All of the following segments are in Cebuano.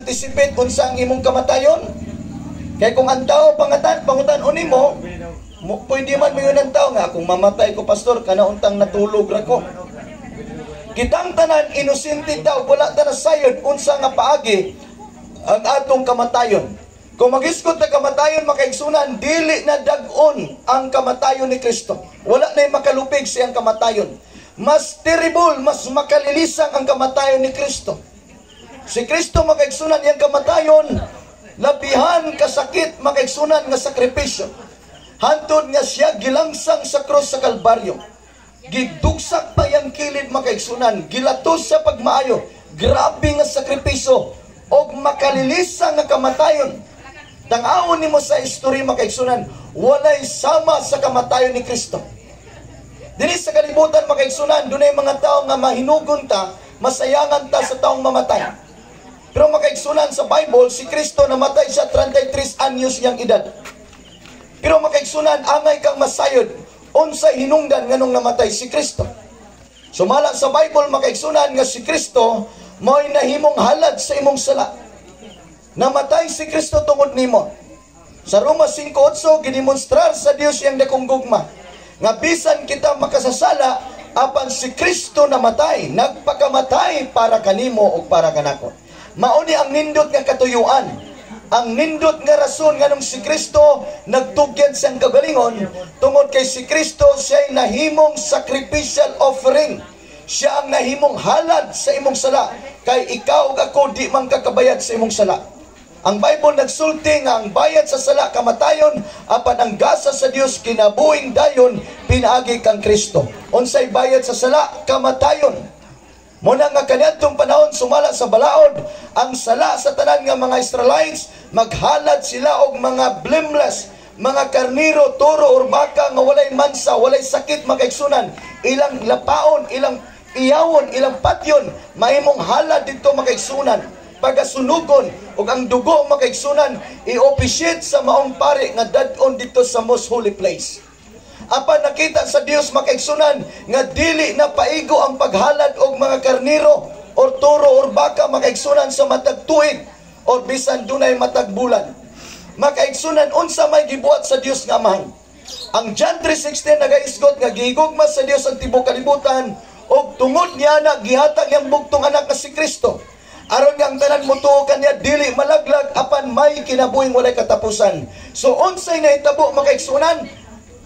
Nag-anticipate unsa ang imong kamatayon? Kay kung ang tao pangutan-on nimo, mo, pwede man moingon ang tao nga, "Kung mamatay ko, pastor, kana untang natulog ra ko." Kitang tanan inosente tao, wala ta nasayod unsa nga paagi ang atong kamatayon. Kung magisgot na kamatayon, makaigsunan, dili na dag-on ang kamatayon ni Kristo. Wala na makalupig siyang kamatayon. Mas terrible, mas makalilisang ang kamatayon ni Kristo. Si Kristo, makaigsunan, iyang kamatayon, labihan kasakit, makaigsunan, nga sakripisyo. Hantod nga siya gilangsang sa krus sa Kalbaryo. Gidugsak pa iyang kilid, makaigsunan, gilatos sa pagmaayo. Grabe nga sakripisyo og makalilisang nga kamatayon. Tangawon nimo sa istorya, makaigsunan, walay sama sa kamatayon ni Kristo. Dinhi sa kalibutan, makaigsunan, dunay mga tao nga mahinugon ta, masayangan ta sa taong mamatay. Pero makaigsunan, sa Bible, si Kristo namatay siya 33 anyos niyang edad. Pero makaigsunan, angay kang masayod unsay hinungdan nganong namatay si Kristo. Sumala sa Bible, makaigsunan, nga si Kristo mao'y nahimong halad sa imong sala. Namatay si Kristo tungod nimo. Sa Roma 5:8, gidemonstrar sa Dios iyang dakong gugma. Nga bisan kita makasasala, apan si Kristo namatay, nagpakamatay para kanimo ug para kanako. Mao ni ang nindot nga katuyuan. Ang nindot nga rason nganong si Kristo nagtugyan siyang kagalingon, tungod kay si Kristo siya'y nahimong sacrificial offering. Siya ang nahimong halad sa imong sala. Kay ikaw ug ako di man kakabayad sa imong sala. Ang Bible nagsulti nga ang bayad sa sala kamatayon, apan ang gasa sa Dios kinabuhing dayon pinaagi kang Kristo. Unsay bayad sa sala? Kamatayon. Muna nga kaniadtong panahon, sumala sa balaod, ang sala sa tanan nga mga Israelites, maghalad sila og mga blameless, mga karniro, toro or baka nga walay mansa, walay sakit, makaigsunan, ilang lapaon, ilang iyawon, ilang patyon, mahimong halad didto, makaigsunan. Pagasunugon ug ang dugo, makaigsunan, i-officiate sa maong pare nga dad-on didto sa most holy place. Apan nakita sa Dios, makaigsunan, nga dili na paigo ang paghalad og mga karniro or toro or baka, makaigsunan, sa matag tuig or bisan dunay matag bulan. Makaigsunan, unsa may gibuhat sa Dios nga Amahan? Ang John 3:16 nagaisgot nga gihigugma sa Dios ang tibuok kalibutan og tungod niya na gihatag niyang bugtong anak nga si Kristo, aron nga ang tanan motuo kaniya dili malaglag apan may kinabuhing walay katapusan. So unsay nahitabo, makaigsunan,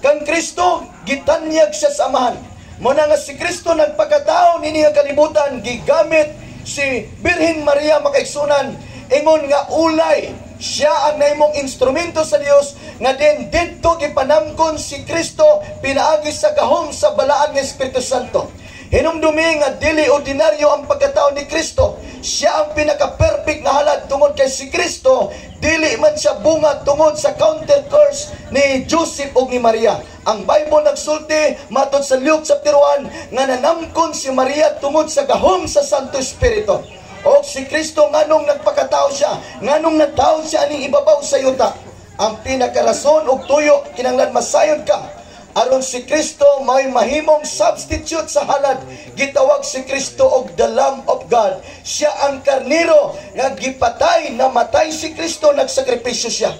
kang Kristo? Gitanyag siya sa Amahan. Muna nga si Kristo nagpakatao nini nga kalibutan, gigamit si Birhen Maria, makaigsunan, ingon nga ulay. Siya ang nahimong instrumento sa Dios nga din didto gipanamkon si Kristo pinaagi sa gahom sa balaan nga Espiritu Santo. Hinumdumi nga dili ordinaryo ang pagkatao ni Kristo. Siya ang pinaka-perfect nga halad tungod kay si Kristo dili man siya bunga tungod sa counter curse ni Joseph ug ni Maria. Ang Bible nagsulti matod sa Luke chapter 1 nga nanamkon si Maria tungod sa gahom sa Santo Espiritu. O si Kristo, nganong nagpakatao siya, nganong natawo siya aning ibabaw sa yuta? Ang pinakarason og tuyo kinanglan masayod ka, aron si Kristo may mahimong substitute sa halad. Gitawag si Kristo og the Lamb of God. Siya ang karniro nga gipatay. Namatay si Kristo, nagsakripisyo siya.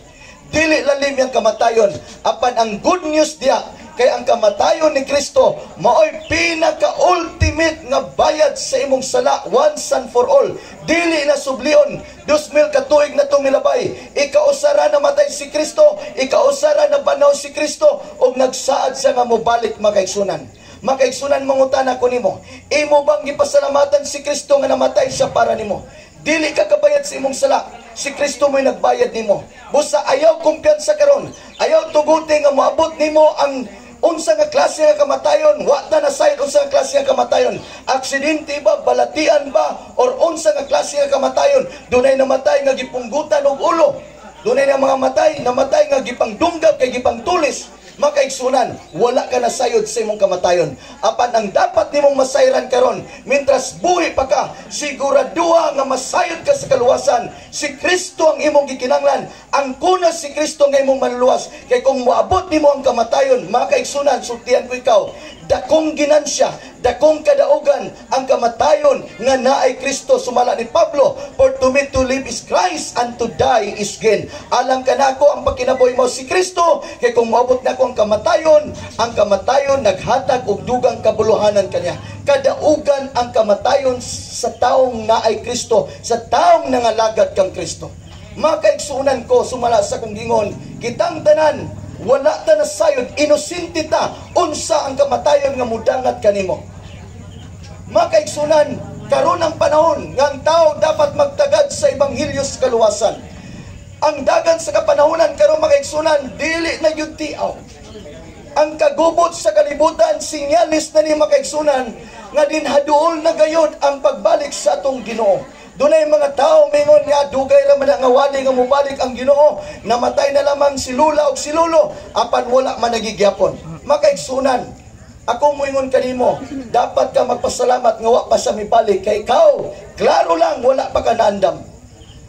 Dili lalim yang kamatayon, apan ang good news diya kay ang kamatayon ni Kristo maoy pinaka-ultimate nga bayad sa imong sala once and for all. Dili na sublion. 2000 ka tuig na tong nilabay. Ikausara namatay si Kristo, ikausara na banaw si Kristo ug nagsaad siya nga mobalik, makaigsunan. Makaigsunan, mangutana ko nimo, imo bang gipasalamatan si Kristo nga namatay siya para nimo? Dili ka kabayad sa imong sala. Si Kristo mo'y nagbayad nimo. Busa ayaw kumpiyansa karon. Ayaw tuguti nga moabot nimo ang unsa nga klase nga kamatayon. Wa ta nasayod unsa nga klase nga kamatayon. Aksidente ba, balatian ba, or unsa nga klase nga kamatayon. Dunay namatay nga gipunggutan og ulo. Dunay na mga namatay nga gipangdunggab kay gipangtulis. Makaigsunan, wala ka nasayod sa imong kamatayon. Apan ang dapat nimong masayran karon, mientras buhi pa ka, siguraduha nga masayod ka sa kaluwasan. Si Kristo ang imong gikinanglan. Ang kuna si Kristo nga imong manluwas. Kay kung moabot nimo ang kamatayon, makaigsunan, sultian ko ikaw, Dakong ginansya, dakong kadaugan ang kamatayon nga naay Kristo, sumala ni Pablo, "For to me to live is Christ and to die is gain." Alang kanako, ang pagkinabuhi mao si Kristo, kay kung moabot nako ang kamatayon naghatag og dugang kabuluhanan kaniya. Kadaugan ang kamatayon sa taong naay Kristo, sa taong nangalagad kang Kristo. Mga kaigsuonan ko, sumala sa kong gingon, kitang tanan, wala ta nasayod, inosente ta, unsa ang kamatayon nga mudangat kanimo. Mga kaigsuonan, karon ang panahon nga ang tao dapat magtagad sa ebanghelyo sa kaluwasan. Ang dagan sa kapanahonan karon, mga kaigsuonan, dili na gyud tiaw. Ang kagubot sa kalibutan, sinyalis na ni, mga kaigsuonan, nga dinhaduol na gayod ang pagbalik sa atong Ginoo. Dunay mga tao mingon nga dugay ra man na nga wali nga mobalik ang Ginoo, namatay na lamang si Lula ug si Lolo, apan wala man nagigyapon. Makaigsunan, ako moingon kanimo, dapat ka magpasalamat nga wa pa siya mibalik kay ikaw, klaro lang, wala pa ka naandam.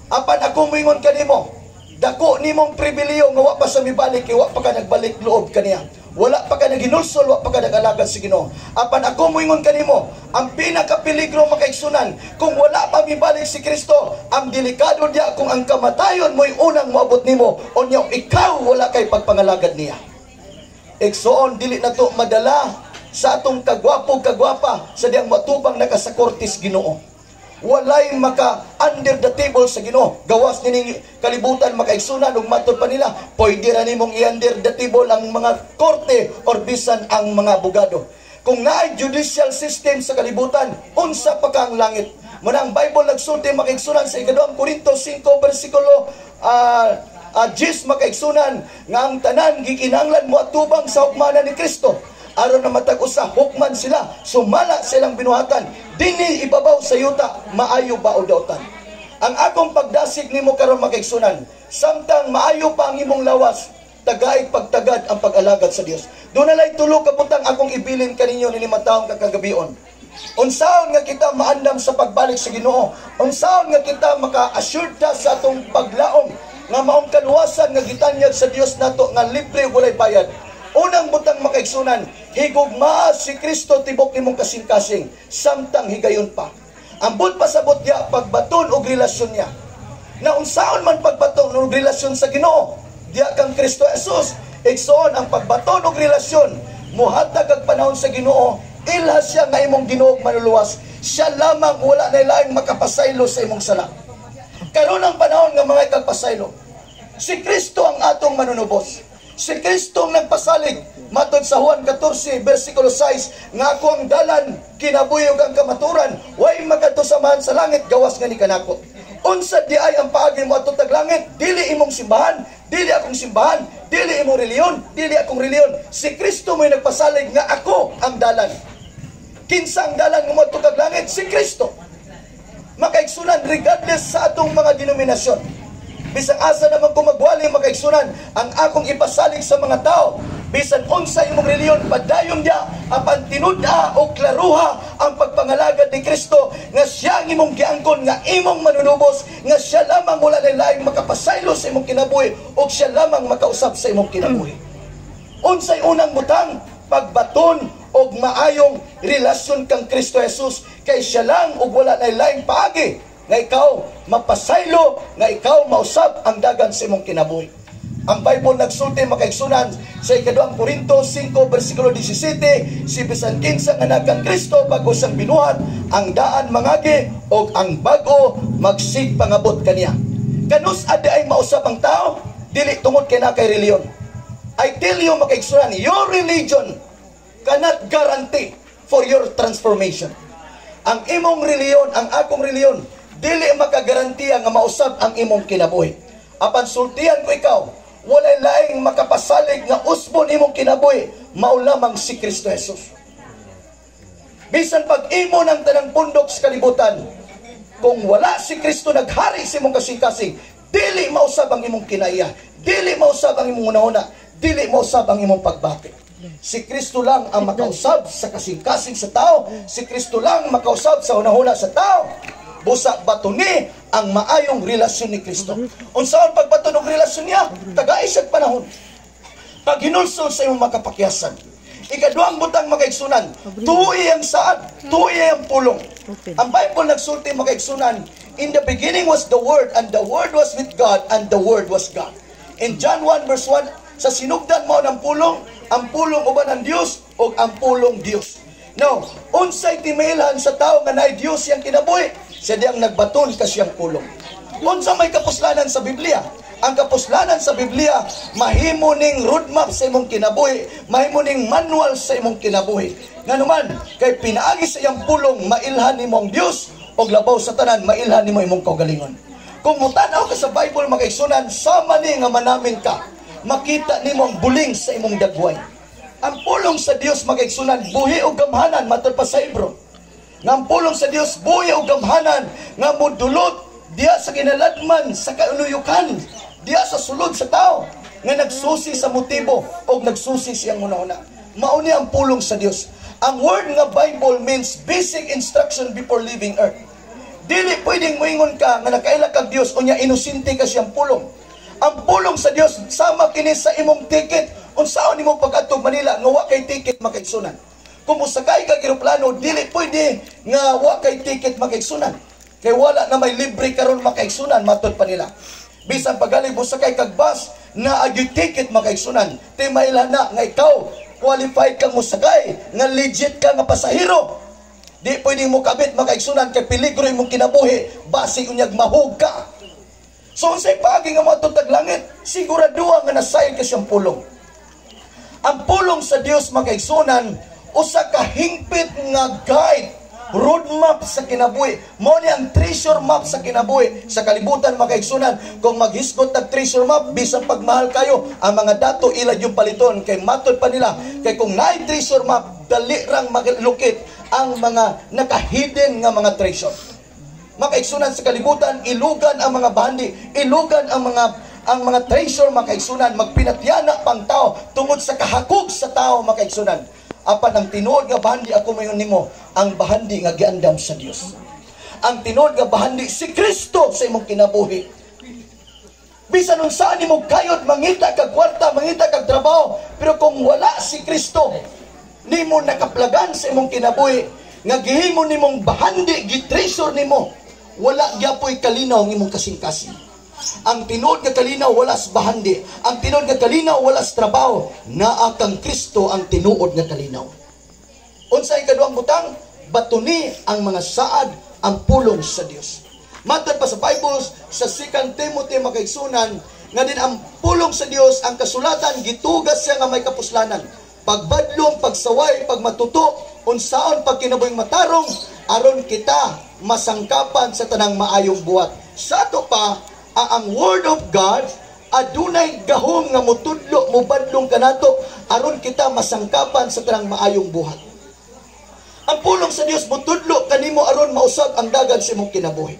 Apan ako moingon kanimo, dako nimong pribilehiyo nga wa pa siya mibalik kay wa pa ka nagbalik loob kaniya. Wala pa ka naginulsol, wa pa ka nag-alagad sa Ginoo. Apan ako moingon kanimo, ang pinakapeligro, makaigsunan, kung wala pa mibalik si Kristo, ang delikado diya kung ang kamatayon mo'y unang moabot nimo, unya ikaw wala kay pagpangalagad niya. Igsoon, dili na to madala sa atong kagwapo kagwapa sa diyang matubang naka sa korte sa Ginoo. Walay maka under the table sa Ginoo. Gawas nining kalibutan, makaigsunan, ug matod pa nila, pwede ra nimong i-under the table ang mga korte or bisan ang mga abogado. Kung naay judicial system sa kalibutan, unsa pa ka ang langit? Muna ang Bible nagsulti, makaigsunan, sa ikaduhang Korinto 5 bersikulo 10, makaigsunan, nga ang tanan gikinahanglan mo atubang sa hukmanan ni Kristo aron na matag usa hukman sila sumala silang binuhatan dinhi ibabaw sa yuta, maayo ba o dautan. Ang akong pagdasig nimo karon, makaigsunan, samtang maayo pa ang imong lawas, tagaig pagtagad ang pag-alagad sa Dios. Doon na tulo ka butang akong ibilin kaninyo nini matawong kakagabion. Unsaon nga kita maandam sa pagbalik sa Ginoo? Unsaon nga kita maka-assured ta sa atong paglaom nga maong kaluwasan nga gitanyag sa Dios nato nga libre, walay bayad? Unang butang, makaigsunan, higugmaa si Kristo tibok nimong kasing-kasing samtang higayon pa. Ang buot pasabot niya, pagbaton og relasyon niya. Na unsaon man pagbaton og relasyon sa Ginoo? Diya kang Kristo Jesus. Igsoon, ang pagbaton og relasyon, muhatag ang panahon sa Ginoo, ilha siya nga imong Ginoo ug manluluwas. Siya lamang, wala na laing makapasaylo sa imong sala. Karon ang panahon nga mga ikagpasaylo. Si Kristo ang atong manunubos. Si Kristo ang nagpasalig matod sa Juan 14 versikulo 6 nga ako ang dalan, kinabuhi ug ang kamaturan, way makadto sa Amahan sa langit gawas nga ni kanako. Unsa di ay ang paagi mo adto tag langit? Dili imong simbahan, dili akong simbahan, dili imong reliyon, dili akong reliyon. Si Kristo mo'y nagpasalig nga ako ang dalan. Kinsa ang dalan nga moadto kag langit? Si Kristo. Makaigsunan, regardless sa atong mga denominasyon, bisan asa naman ko magwali, makaigsunan, ang akong ipasalig sa mga tao, bisan unsa imong reliyon, padayon diya, apan tinud-a o klaruha ang pagpangalagad ni Kristo nga siya ang imong giangkon nga imong manunubos, nga siya lamang, wala na laing makapasaylo sa imong kinabuhi ug siya lamang makausab sa imong kinabuhi. Unsay unang butang? Pagbaton og maayong relasyon kang Kristo Jesus kay siya lang ug wala na laing paagi nga ikaw mapasaylo, nga ikaw mausab ang dagan sa imong kinabuhi. Ang Bible nagsulti, makaigsunan, sa ikaduhang Korinto 5 versikulo 17, si bisan kinsa nga naa kang Kristo, bag-o siyang binuhat, ang daan mangagi og ang bag-o magsig pangabot kaniya. Kanus-a ay mausab ang tao? Dili tungod kay naa kay reliyon. I tell you, makaigsunan, your religion cannot guarantee for your transformation. Ang imong reliyon, ang akong reliyon, dili makagarantiya nga mausab ang imong kinabuhi. Apan sultian ko ikaw, walay laing makapasalig nga usbon imong kinabuhi, mao lamang si Kristo Jesus. Bisan pag imo ng tanang pundok sa kalibutan, kung wala si Kristo naghari sa imong kasing-kasing, dili mausab ang imong kinaiya, dili mausab ang imong hunahuna, dili mausab ang imong pagbati. Si Kristo lang ang makausab sa kasing-kasing sa tao. Si Kristo lang makausab sa hunahuna sa tao. Busa batuni ang maayong relasyon ni Kristo. Unsaon pagbaton og relasyon niya? Tagay siya panahon. Paghinulsol sa imong makapakyasan. Ikaduhang butang, makaigsunan, tuohi ang saad, tuohi ang pulong. Ang Bible nagsulti, makaigsunan, "In the beginning was the Word, and the Word was with God, and the Word was God." In John 1 verse 1, sa sinugdan mao ang pulong, ang pulong uban ang Dios, ug ang pulong Dios. Now, unsay timailhan sa tao nga naay Dios siyang kinabuhi? Siya diyang nagbaton ka siyang pulong. Unsa may kapuslanan sa Biblia? Ang kapuslanan sa Biblia, mahimo ning roadmap sa imong kinabuhi, mahimo ning manual sa imong kinabuhi. Nganuman, kay pinaagi sa iyang pulong, mailhan nimo ang Dios, og labaw sa tanan, mailhan nimo imong kaugalingon. Kung mutanaw ka sa Bible, makaigsunan, sama ni nga manamin ka, makita nimo ang buling sa imong dagway. Ang pulong sa Dios, makaigsunan, buhi og gamhanan, matod pa sa Hebrew. Nga ang pulong sa Dios buhi og gamhanan nga mudulot diya sa kinaladman sa kauluyukan, diya sa sulod sa tao nga nagsusi sa motibo o nagsusi siyang una-una. Mao ni ang pulong sa Dios. Ang word nga Bible means basic instruction before leaving earth. Dili pwedeng moingon ka nga nakaila kag Dios unya inosente ka siyang pulong. Ang pulong sa Dios sama kini sa imong ticket. Unsaon nimo pag-adtog Manila nga wa kay ticket, makaigsunan? Kung mosakay ka eroplano, dili pwede nga wa kay ticket, makaigsunan. Kay wala na may libre karon, makaigsunan, matod pa nila. Bisan pagali mosakay kag bus na agyoy ticket, makaigsunan. Timaila na nga ikaw qualified kang mosakay, nga legit ka nga pasahero. Di pwedeng mo kabit, makaigsunan, kay peligro imong kinabuhi, basig unyag mahug ka. So unsay paagi nga moadto tag langit? Siguraduha nga nasayod ka siyang pulong. Ang pulong sa Dios, makaigsunan, usa ka hingpit nga guide, roadmap sa kinabuhi. Mao ni ang treasure map sa kinabuhi. Sa kalibutan, makaigsunan, kung maghisgot tag treasure map, bisan pagmahal kayo, ang mga dato ila yung paliton kay matod pa nila kay kung naay treasure map, dali rang maglukit ang mga naka-hidden nga mga treasure. Makaigsunan, sa kalibutan, ilugan ang mga bahandi, ilugan ang mga treasure, makaigsunan, magpinatyana pang tao tungod sa kahakog sa tao, makaigsunan. Apan ang tinuod nga bahandi, ako mayon nimo, ang bahandi nga giandam sa Dios. Ang tinuod nga bahandi, si Kristo sa imong kinabuhi. Bisan unsaan nimo kayod mangita kag kwarta, mangita kag trabaho, pero kung wala si Kristo nimo nakaplagan sa imong kinabuhi nga gihimo nimong bahandi, gi-treasure nimo, wala gyapoy kalinaw ang imong kasing-kasing. Ang tinuod nga kalinaw wala sa bahandi. Ang tinuod nga kalinaw wala sa trabaho. Naa kang Kristo ang tinuod nga kalinaw. Unsay ikaduhang butang? Batuni ang mga saad, ang pulong sa Dios. Matod pa sa Bible sa 2 Timothy, makaigsunan, nga din ang pulong sa Dios, ang kasulatan gitugas siya nga may kapuslanan. Pagbadlong, pagsaway, pagmatuto, unsaon pagkinabuhing matarong aron kita masangkapan sa tanang maayong buhat. Sa ato pa, ang Word of God adunay gahom nga mutudlo, mubadlong kanato aron kita masangkapan sa tanang maayong buhat. Ang pulong sa Dios mutudlo kanimo aron mausab ang dagan sa imong kinabuhi.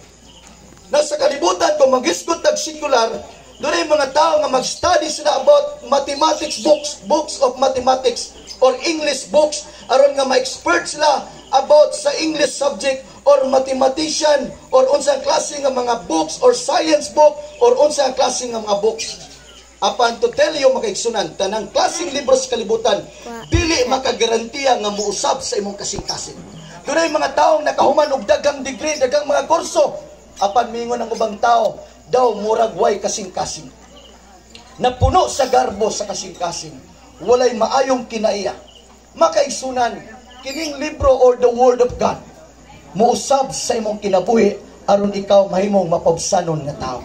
Nasa kalibutan, kung maghisgot tag secular, doon mga tao nga mag-study sila about mathematics books, books of mathematics or English books aron nga ma-expert sila about sa English subject or mathematician or unsang klase nga mga books or science book or unsang klase nga mga books. Apan to tell you, makaigsunan, tanang klaseng libro sa kalibutan, dili makagarantiya nga muusab sa imong kasing-kasing. Dunay mga taong nakahuman og daghang degree, daghang mga kurso, apan mingon ang ubang tao, daw murag way kasing-kasing. Napuno sa garbo sa kasing-kasing, walay maayong kinaiya. Makaigsunan, kining libro or the Word of God, muusab sa imong kinabuhi aron ikaw mahimong mapabsanon nga tao.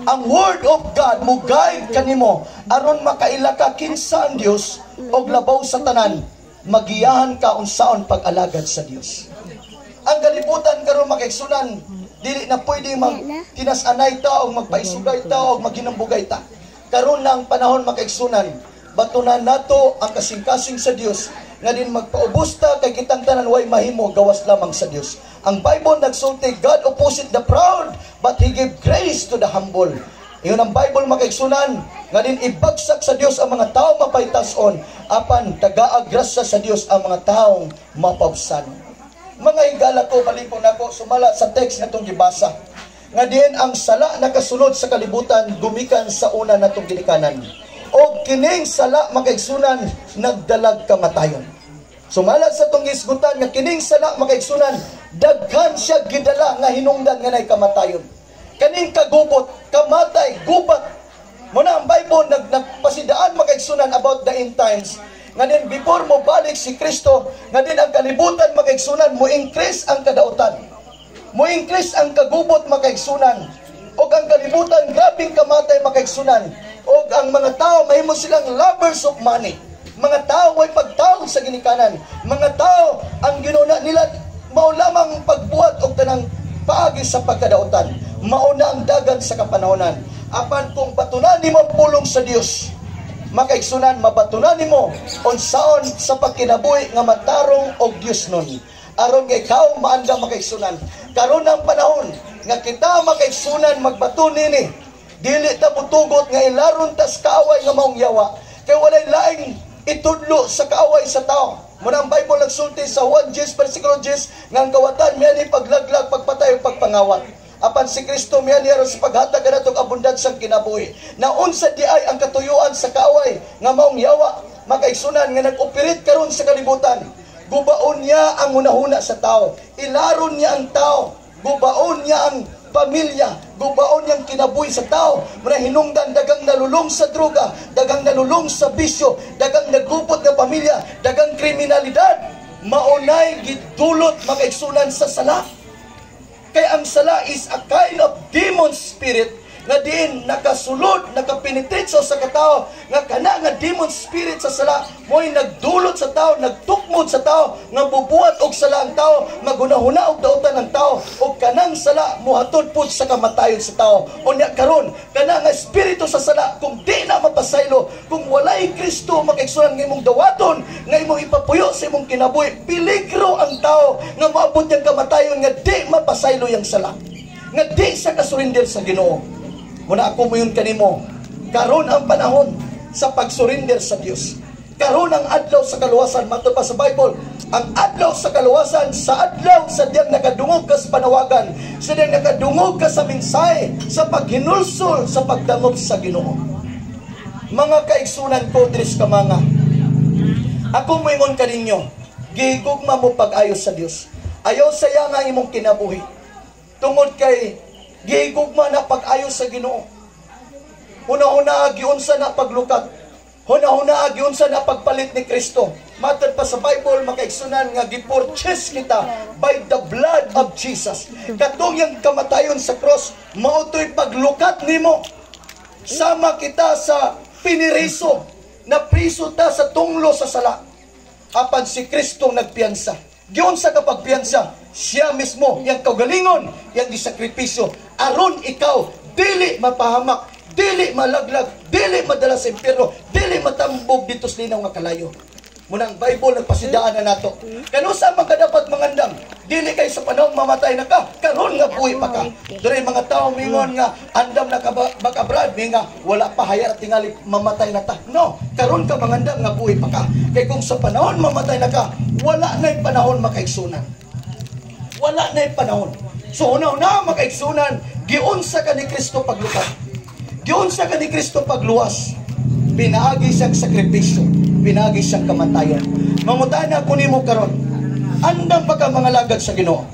Ang Word of God mo guide kanimo aron makaila ka kinsa ang Dios og labaw sa tanan, magiyahan ka unsaon pag-alagad sa Dios. Ang kalibutan karon, makaigsunan, dili na pwede mag tinas-anay ta og magpaisugay ta og maghinambugay ta. Karon na ang panahon, makaigsunan, batunan nato ang kasing-kasing sa Dios nga din magpaubos ta kay kitang tanan way mahimo gawas lamang sa Dios. Ang Bible nagsulti, "God opposite the proud, but He give grace to the humble." Ingon ang Bible, makaigsunan, nga din ibagsak sa Dios ang mga tao mapaytason, apan tagaag grasya sa Dios ang mga taong mapabsan. Mga higala ko, balikon nako sumala sa text nga itong gibasa. Nga diin ang sala nakasulod sa kalibutan gumikan sa una natong ginikanan. Og Og kining sala, makaigsunan, nagdalag kamatayon. Sumala sa atong gisgutan nga kining sala, makaigsunan, daghan siya gidala nga hinungdan nga nay kamatayon. Kaning kagubot, kamatay, gubat. Muna ang Bible nagpasidaan, makaigsunan, about the end times. Nga din before mo balik si Kristo, nga din ang kalibutan, makaigsunan, mo increase ang kadautan. Mo increase ang kagubot, makaigsunan. Og ang kalibutan grabing kamatay, makaigsunan. Og ang mga tao mahimo silang lovers of money. Mga tao way pagtawag sa ginikanan. Mga tao ang ginuna nila mao lamang pagbuhat og tanang paagi sa pagkadautan. Mao na ang dagan sa kapanahonan. Apan kung batunan nimo ang pulong sa Dios, makaigsunan, mabatunan nimo unsaon sa pagkinabuhi nga matarong og Dios nun. Aron nga ikaw maandam, makaigsunan. Karon ang panahon nga kita, makaigsunan, magbato nini. Dili ta mutugot nga ilaron tas kaaway nga maong yawa. Kay walay laing itudlo sa kaaway sa tao. Muna ang Bible nagsulti sa 1 Gs versikulo 10 nga ang kawatan miani paglaglag, pagpatay ug pagpangawat. Apan si Kristo miani aron sa paghatag kanatong abundansang kinabuhi. Naunsa di ay ang katuyuan sa kaaway nga maong yawa, makaigsunan, nga nag-operate karon sa kalibutan? Gubaon niya ang hunahuna sa tao. Ilaron niya ang tao. Gubaon niya ang pamilya, gubaon niyang kinabuhi sa tao. Muna hinungdan dagang nalulong sa droga, dagang nalulong sa bisyo, dagang nagupot nga pamilya, dagang kriminalidad. Maunay gidulot, makaigsunan, sa sala. Kay ang sala is a kind of demon spirit nga diin nakasulod, nakapenetrate sa katao, nga kana nga demon spirit sa sala mo'y nagdulot sa tao, nagtukmod sa tao, nga bubuhat og sala ang tao, magunahuna og dautan ang tao, og kanang sala mohatod pud sa kamatayon sa tao. Unya karon, kana nga espiritu sa sala, kung di na mapasaylo, kung walay Kristo, makaigsunan, nga imong dawaton, nga imong ipapuyo sa imong kinabuhi, peligro ang tao nga moabot yang kamatayon nga di mapasaylo yang sala, nga di sa kasurrender sa Ginoo. Muna ako moingon kanimo, karon ang panahon sa pagsurrender sa Dios. Karon ang adlaw sa kaluwasan, matod pa sa Bible, ang adlaw sa kaluwasan sa adlaw sa diyang nakadungog ka sa panawagan, sa diyang nakadungog ka sa mensahe, sa paghinulsol, sa pagdangop sa Ginoo. Mga kaigsunan ko diri sa Kamanga, ako moingon kaninyo, gihigugma mo pag-ayo sa Dios. Ayaw saya nga imong kinabuhi. Tungod kay gihigugma na pag-ayo sa Ginoo. Una-una giunsa na paglukat. Huna-huna giunsa na pagpalit ni Kristo. Matod pa sa Bible, makaigsunan, nga gipurchase kita by the blood of Jesus. Katong yang kamatayon sa cross, mao to'y paglukat nimo. Sama kita sa piniriso, na priso ta sa tunglo sa sala. Apan si Kristo nagpiyansa. Giunsa ka pagpiyansa, siya mismo, yang kaugalingon, yang gisakripisyo. Aron ikaw, dili mapahamak, dili malaglag, dili madala sa impyerno, dili matambog dito sa linaw nga kalayo. Muna ang Bible nagpasidaan na nato. Kanusa man ka dapat mangandam? Dili kay sa panahon mamatay na ka, karon nga buhi pa ka. Diri mga tao mingon nga andam na ka ba, baka brad, mi nga wala pa hayar tingali mamatay na ta. No, karon ka mangandam nga buhi pa ka. Kay kung sa panahon mamatay na ka, wala na'y panahon, makaigsunan. Wala na'y panahon. So una-una, makaigsunan, giunsa ka ni Kristo paglukat. Giunsa ka ni Kristo pagluwas. Pinaagi siyang sakripisyo, pinaagi siyang kamatayon. Mangutana ko nimo karon, andam pa ka mangalagad sa Ginoo?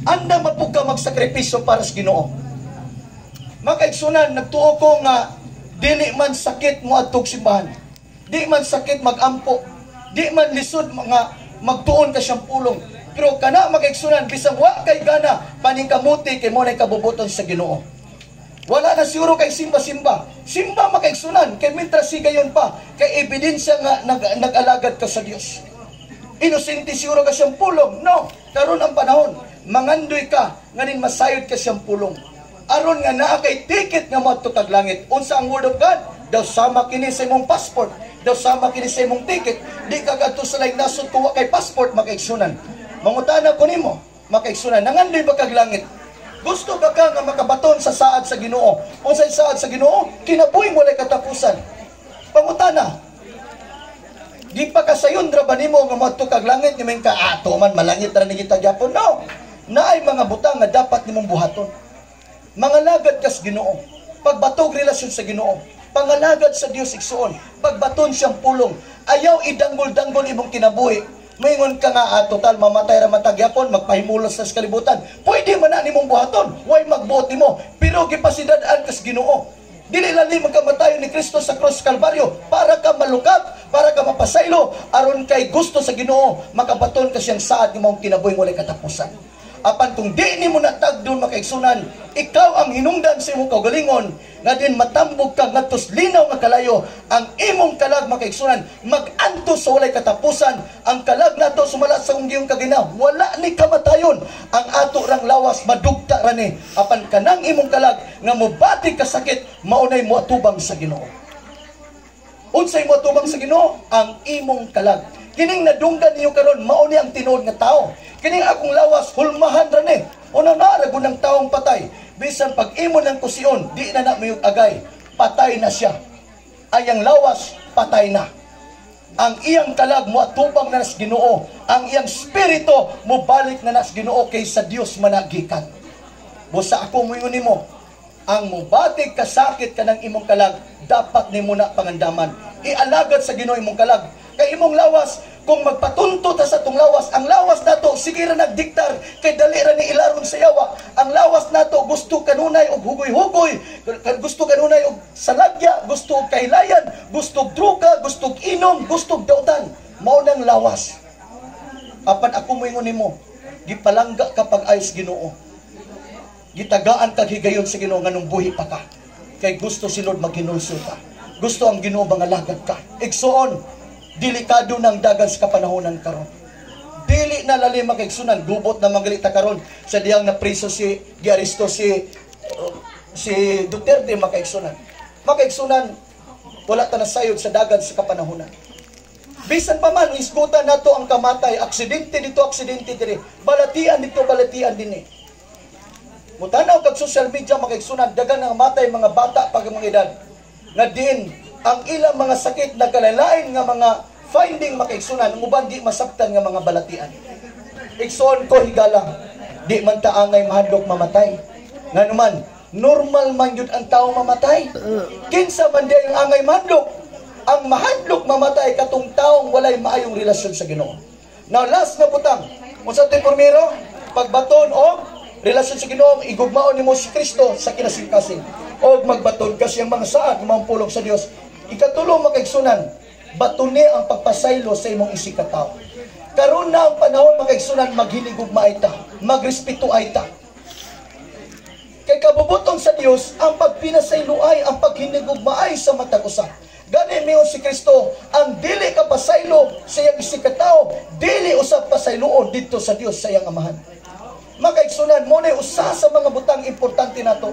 Andam ba ka magsakripisyo para sa Ginoo? Makaigsunan, nagtuo ko nga dili man sakit mo adtog simbahan. Di man sakit magampo. Di man lisod mga magtuon ka siyang pulong. Pero kana, makaigsunan, bisang wa kay gana, paningkamuti kay mo na'y kabubuton sa Ginoo. Wala na siguro kay simba-simba. Simba, makaigsunan, kay mintras gayon pa, kay ebidensya nga nag-alagad ka sa Dios. Inosente siguro ka siyang pulong. No, karon ang panahon, mangandoy ka, nganin masayod ka siyang pulong. Aron nga naa kay ticket nga moadto kag langit. Unsa ang word of God? Daw sama kini sa imong passport, daw sama kini sa imong ticket. Di ka kadto sa laing nasod kung wa kay passport, makaigsunan. Mangutana ko nimo, makaigsunan, nangandoy ba kag langit? Gusto ba ka nga makabaton sa saad sa Ginoo? Unsay saad sa Ginoo? Kinabuhi walay katapusan. Pangutana, gipakasayon ra ba nimo nga moadto kag langit nga ka ato man malangit ra ni kita gyapon? No. Naay mga butang nga dapat nimong buhaton. Mangalagad kas Ginoo. Pagbatog relasyon sa Ginoo. Pangalagad sa Dios, igsuon. Pagbaton siyang pulong. Ayaw idanggol-danggol imong kinabuhi. Maingon ka nga, "Ah, total, mamatay ra man ta gyapon, magpahimulos sa kalibutan." Pwede man na nimong buhaton. Way magbuot nimo. Pero gipasidad-an kas Ginoo. Dili lali magkamatayon ni Kristo sa cross Kalbaryo para ka malukat, para ka mapasaylo, aron kay gusto sa Ginoo makabaton ka siyang saad nga maong kinabuhi walay katapusan. Apan kung di nimo natagdon, makaigsunan, ikaw ang hinungdan sa imong kaugalingon nga din matambog ka ngadtos linaw nga kalayo, ang imong kalag, makaigsunan, mag-antos sa walay katapusan. Ang kalag nato sumala sa iyong kagina, wala ni kamatayon. Ang ato rang lawas madugta ra ni. Apan kanang imong kalag nga mobati kasakit, maunay moatubang sa Ginoo. Unsay moatubang sa Ginoo? Ang imong kalag. Kining nadunggan ninyo karon, mao ni ang tinuod nga tao. Kining akong lawas hulmahan ra ni. Una na ra gud ng taong patay. Bisan pag imo ng kusion, di na na mayog agay. Patay na siya. Ay ang lawas patay na. Ang iyang kalag moatubang na nas Ginoo. Ang iyang spirito mobalik na nas Ginoo kay sa Dios managikan. Busa ako moingon nimo, ang mubatig kasakit kanang imong kalag, dapat nimo na pangandaman. Ialagad sa Ginoo imong kalag. Kay imong lawas, kung magpatunto ta sa tong lawas, ang lawas nato sige ra nagdiktar kay dali ra ni ilaron sa yawa. Ang lawas nato gusto kanunay og hugoy-hugoy, gusto kanunay og salagya, gusto og kahilayan, gusto og droga, gusto og inom, gusto og dautan. Mao nang lawas. Apan ako moingon nimo, gipalangga ka pag-ayos Ginoo. Gitagaan kag higayon sa Ginoo nganong buhi pa ka. Kay gusto si Lord maghinulsol ka. Gusto ang Ginoo mangalagad ka. Igsuon, delikado ng dagan sa kapanahonan karon. Dili na lali, makaigsunan, gubot na magalita karon sa diyang napriso si giaresto si Duterte, makaigsunan. Makaigsunan, wala ta nasayod sa dagan sa kapanahonan. Bisan pa man isgutan nato ang kamatay, aksidente dito, aksidente diri, balatian dito, balatian dinhi. Mutanaw kag social media, makaigsunan, dagan ang matay mga bata pag mga edad. Nga din ang ilang mga sakit nagkalalain nga mga finding, makaigsunan, ang uban di masabtan nga mga balatian. Igsoon ko higala, di man ta angay mahadlok mamatay. Nganuman, normal man yun ang tao mamatay. Kinsa man di ang angay mahadlok? Ang mahadlok mamatay katong taong walay maayong relasyon sa Ginoo. Now last na butang, unsa to'y primero? Pagbaton og relasyon sa Ginoo, igugmaon nimo si Kristo sa kinasingkasing. Og magbaton ka siyang mga saad, mga pulong sa Dios. Ikatulo, makaigsunan, batuni ang pagpasaylo sa imong isigkatawo. Karon na ang panahon, makaigsunan, maghinigugma ta, magrespeto ay ta. Kay kabubuton sa Dios ang pagpinasaylo ay ang paghinigugmaay sa matag usa. Gani miingon si Kristo, ang dili ka pasaylo sa iyang isigkatawo, dili usab pasayloon didto sa Dios sa iyang Amahan. Makaigsunan, mo na usa sa mga butang importante nato.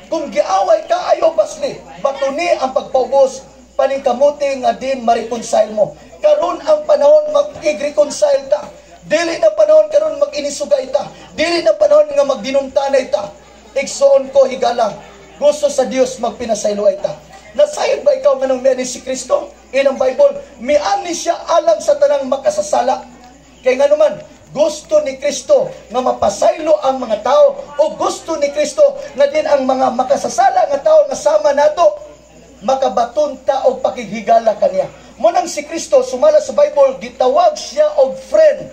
Kung giaway ka, ayaw basli. Batuni ang pagpaubos, paningkamuti nga din ma-reconcile mo. Karon ang panahon mag-reconcile ta. Dili na panahon karon mag-inisugay ta. Dili na panahon nga magdinumtanay ta. Igsoon ko higala, gusto sa Dios magpinasaylo ay ta. Nasayod ba ikaw nganong miani si Kristo? Inang Bible, miani siya alang sa tanang makasasala. Kay nganuman, gusto ni Kristo nga mapasaylo ang mga tao o gusto ni Kristo nga din ang mga makasasala nga tao nga sama nato makabaton ta og pakighigala kaniya. Mo nang si Kristo sumala sa Bible gitawag siya og friend,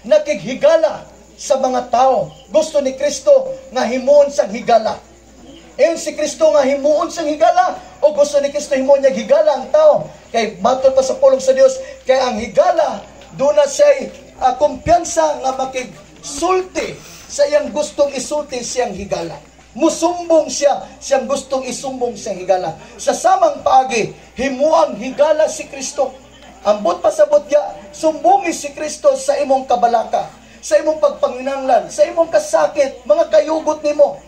nakighigala sa mga tao. Gusto ni Kristo nga himuon sang higala. Ayon si Kristo nga himuon sang higala o gusto ni Kristo himuon niya higala ang tao. Kay matod pa sa pulong sa Dios, kay ang higala doon na siya'y kumpiyansa nga makigsulti sa iyang gustong isulti siyang higala. Musumbong siya siyang gustong isumbong siyang higala. Sa samang paagi, himuang higala si Kristo. Ambot pasabot ya, sumbungi si Kristo sa imong kabalaka, sa imong pagpanginanglan, sa imong kasakit, mga kayugot nimo.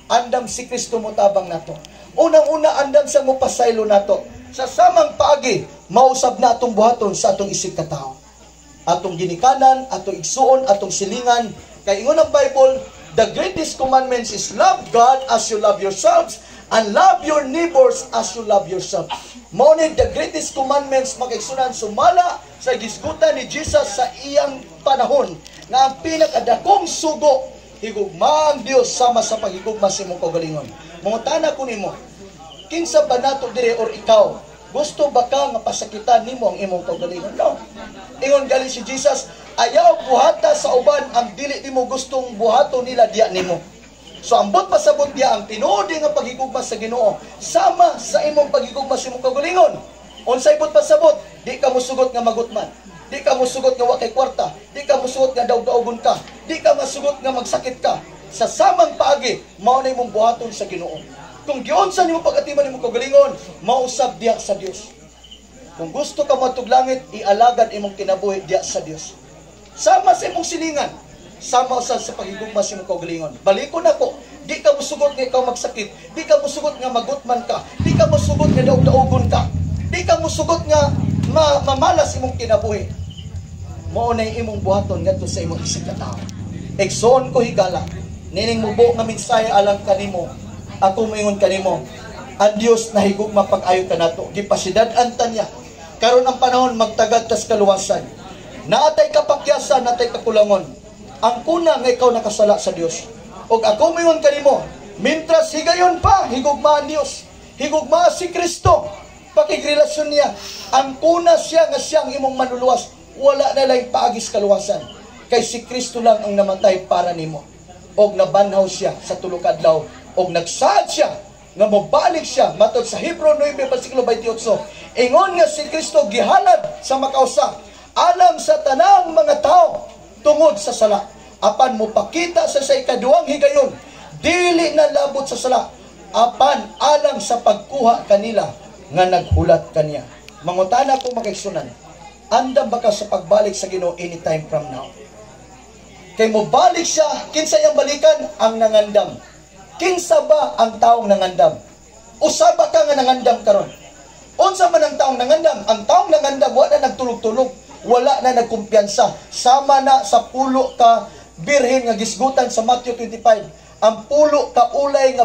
Andam si Kristo mo tabang nato. Unang-una, andam siya mo pasaylo nato. Sa samang paagi, mausab na atong buhaton sa atong isig katao. Atong ginikanan, atong igsuon, atong silingan. Kay ingon ang Bible, the greatest commandments is love God as you love yourselves and love your neighbors as you love yourself. Mao ni the greatest commandments, makaigsunan, sumala sa gisgutan ni Jesus sa iyang panahon nga ang pinakadakong sugo, higugma ang Dios sama sa paghigugma sa imong kaugalingon. Mangutana ko nimo, kinsa ba nato dire or ikaw, gusto ba ka nga pasakitan nimo ang imong kaugalingon? No. Ingon gali si Jesus, ayaw buhata sa uban ang dili nimo gustong buhaton nila diya nimo. So ambot pasabot niya ang tinuod nga paghigugma sa Ginoo sama sa imong paghigugma sa imong kaugalingon. Unsay buot pasabot? Di ka musugot nga magutman. Di ka musugot nga wa kay kwarta. Di ka musugot nga daog-daogon ka. Di ka masugot nga magsakit ka. Sa samang paagi, mao na imong buhaton sa Ginoo. Kung giunsa nimo pag-atiman imong kaugalingon, mausab diha sa Dios. Kung gusto ka moadtog langit, ialagad imong kinabuhi diha sa Dios. Sama sa imong silingan, sama usab sa paghigugma sa imong kaugalingon. Balikon nako, di ka musugot nga ikaw magsakit, di ka musugot nga magutman ka, di ka musugot nga daog-daogon ka, di ka musugot nga mamalas imong kinabuhi. Mao na imong buhaton ngadto sa imong isig ka tawo. Igsoon ko higala, nining mubo nga mensahe alang kanimo, ako moingon kanimo, ang Dios nahigugma pag-ayo kanato, gipasidad-an ta niya. Karon ang panahon magtagad tas kaluwasan. Naatay kapakyasan, naatay kakulangon. Ang kuna nga ikaw nakasala sa Dios. Og ako moingon kanimo, mintras higayon pa, higugma ang Dios. Higugma si Kristo. Pakigrelasyon niya. Ang kuna siya nga siyang imong manuluwas, wala na lang paagis kaluwasan. Kay si Kristo lang ang namatay para nimo. Og nabanhaw siya sa tulo ka adlaw og nagsaad siya nga mobalik siya matod sa Hebrew 9 versikulo 28. Ingon nga si Kristo gihalad sa makausa alang sa tanang mga tao tungod sa sala. Apan mopakita sa ikaduhang higayon, dili na labot sa sala, apan alang sa pagkuha kanila nga naghulat kaniya. Mangutana ko, mga kaigsuonan, andam ba ka sa pagbalik sa Ginoo anytime from now? Kay mo balik siya, kinsa iyang balikan? Ang nangandam. Kinsa ba ang taong nangandam? Usa ba ka nga nangandam karon? Unsa man ang taong nangandam? Ang taong nangandam wala na nagtulog-tulog, wala na nagkumpiyansa. Sama na sa 10 ka birhen nga gisgutan sa Matthew 25. Ang 10 ka ulay nga